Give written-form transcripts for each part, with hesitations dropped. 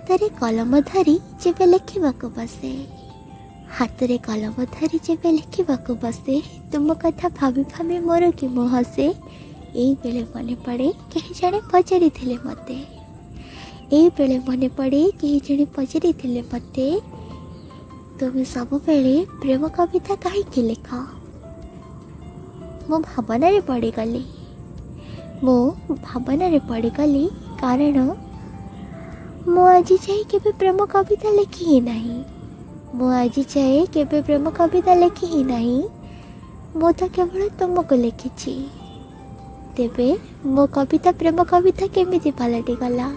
ହାତରେ କଲମ ଧରି ଯେବେ ଲେଖିବାକୁ ବସେ, ହାତରେ କଲମ ଧରି ଯେବେ ଲେଖିବାକୁ ବସେ, ତୁମ କଥା ଭାବି ଭାବି ମୋର କି ମୁଁ ହସେ। ଏଇ ବେଳେ ମନେ ପଡ଼େ କେହି ଜଣେ ପଚାରିଥିଲେ ମୋତେ, ଏଇ ବେଳେ ମନେ ପଡ଼େ କେହି ଜଣେ ପଚାରିଥିଲେ ମୋତେ, ତୁମେ ସବୁବେଳେ ପ୍ରେମ କବିତା କାହିଁକି ଲେଖ? ମୁଁ ଭାବନାରେ ପଡ଼ିଗଲି, ମୁଁ ଭାବନାରେ ପଡ଼ିଗଲି, କାରଣ ମୁଁ ଆଜି ଯାଏ କେବେ ପ୍ରେମ କବିତା ଲେଖି ହିଁ ନାହିଁ। ମୁଁ ଆଜି ଯାଏ କେବେ ପ୍ରେମ କବିତା ଲେଖି ହିଁ ନାହିଁ। ମୁଁ ତ କେବଳ ତୁମକୁ ଲେଖିଛି। ତେବେ ମୋ କବିତା ପ୍ରେମ କବିତା କେମିତି ପାଲଟିଗଲା?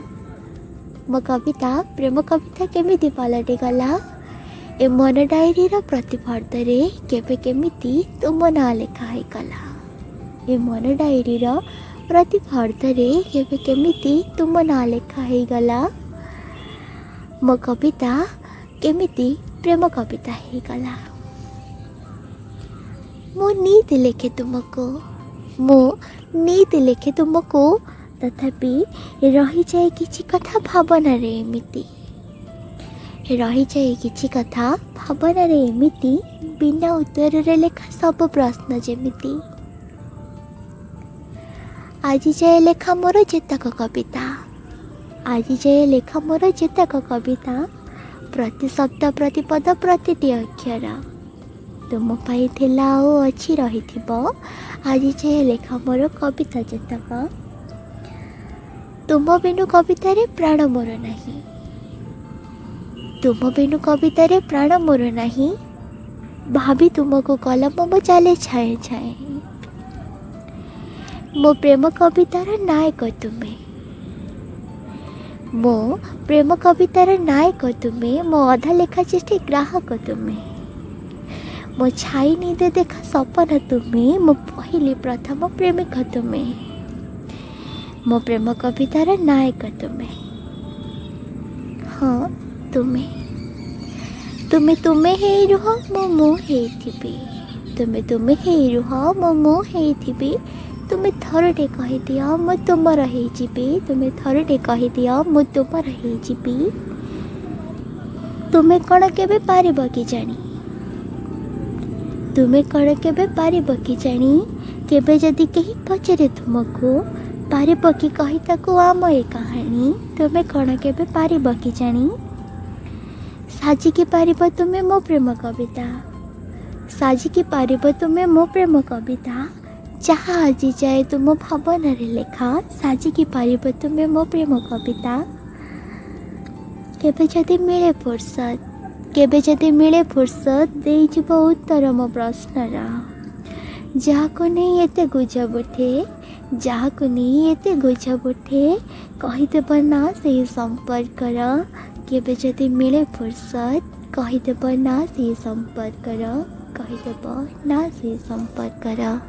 ମୋ କବିତା ପ୍ରେମ କବିତା କେମିତି ପାଲଟିଗଲା? ଏ ମନ ଡାଏରୀର ପ୍ରତି ଫର୍ଦ୍ଦରେ କେବେ କେମିତି ତୁମ ନାଁ ଲେଖା ହେଇଗଲା? ଏ ମନ ଡାଏରୀର ପ୍ରତି ଫର୍ଦ୍ଦରେ କେବେ କେମିତି ତୁମ ନାଁ ଲେଖା ହେଇଗଲା? ମୋ କବିତା କେମିତି ପ୍ରେମ କବିତା ହେଇଗଲା? ମୁଁ ନିତି ଲେଖେ ତୁମକୁ, ମୁଁ ନିତି ଲେଖେ ତୁମକୁ, ତଥାପି ରହିଯାଏ କିଛି କଥା ଭାବନାରେ ଏମିତି, ରହିଯାଏ କିଛି କଥା ଭାବନାରେ ଏମିତି, ବିନା ଉତ୍ତରରେ ଲେଖା ସବୁ ପ୍ରଶ୍ନ ଯେମିତି। ଆଜି ଯାଏ ଲେଖା ମୋର ଯେତକ କବିତା, ଆଜି ଯାଏ ଲେଖା ମୋର ଯେତକ କବିତା, ପ୍ରତି ଶବ୍ଦ, ପ୍ରତି ପଦ, ପ୍ରତିଟି ଅକ୍ଷର ତୁମ ପାଇଁ ଥିଲା ଆଉ ଅଛି, ରହିଥିବ। ଆଜି ଯାଏ ଲେଖା ମୋର କବିତା ଯେତକ, ତୁମ ବିନୁ କବିତାରେ ପ୍ରାଣ ମୋର ନାହିଁ, ତୁମ ବିନୁ କବିତାରେ ପ୍ରାଣ ମୋର ନାହିଁ। ଭାବି ତୁମକୁ କଲମ ମୋ ଚାଲେ ଛାଏଁ ଛାଏଁ। ମୋ ପ୍ରେମ କବିତାର ନାୟକ ତୁମେ, ମୋ ପ୍ରେମ କବିତାର ନାୟକ ତୁମେ, ମୋ ଅଧା ଲେଖା ଚିଠି ଗ୍ରାହକ ତୁମେ, ମୋ ଛାଇ ନିଦେ ଦେଖା ସପନ ତୁମେ, ମୋ ପହିଲି ପ୍ରଥମ ପ୍ରେମିକ ତୁମେ, ମୋ ପ୍ରେମ କବିତାର ନାୟକ ତୁମେ। ହଁ, ତୁମେ, ତୁମେ ତୁମେ ହେଇ ରୁହ, ମୁଁ ମୁଁ ହେଇଥିବି। ତୁମେ ତୁମେ ହେଇ ରୁହ, ମୁଁ ମୁଁ ହେଇଥିବି। ତୁମେ ଥରଟେ କହିଦିଅ, ମୁଁ ତୁମର ହେଇଯିବି। ତୁମେ ଥରଟେ କହିଦିଅ, ମୁଁ ତୁମର ହେଇଯିବି। ତୁମେ କ'ଣ କେବେ ପାରିବ କି ଜାଣି? ତୁମେ କ'ଣ କେବେ ପାରିବ କି ଜାଣି? କେବେ ଯଦି କେହି ପଚାରେ ତୁମକୁ, ପାରିବ କି କହି ତାକୁ ଆମ ଏ କାହାଣୀ? ତୁମେ କ'ଣ କେବେ ପାରିବ କି ଜାଣି? ସାଜିକି ପାରିବ ତୁମେ ମୋ ପ୍ରେମ କବିତା, ସାଜିକି ପାରିବ ତୁମେ ମୋ ପ୍ରେମ କବିତା, ଯାହା ଆଜି ଯାଏ ତୁମ ଭାବନାରେ ଲେଖା। ସାଜିକି ପାରିବ ତୁମେ ମୋ ପ୍ରେମ କବିତା। କେବେ ଯଦି ମିଳେ ଫୁର୍ସତ, କେବେ ଯଦି ମିଳେ ଫୁର୍ସତ, ଦେଇଯିବ ଉତ୍ତର ମୋ ପ୍ରଶ୍ନର। ଯାହାକୁ ନେଇ ଏତେ ଗୁଜବ ଉଠେ, ଯାହାକୁ ନେଇ ଏତେ ଗୁଜବ ଉଠେ, କହିଦେବ ନା ସେଇ ସମ୍ପର୍କର। କେବେ ଯଦି ମିଳେ ଫୁର୍ସତ, କହିଦେବ ନା ସେଇ ସମ୍ପର୍କର, କହିଦେବ ନା ସେଇ ସମ୍ପର୍କର।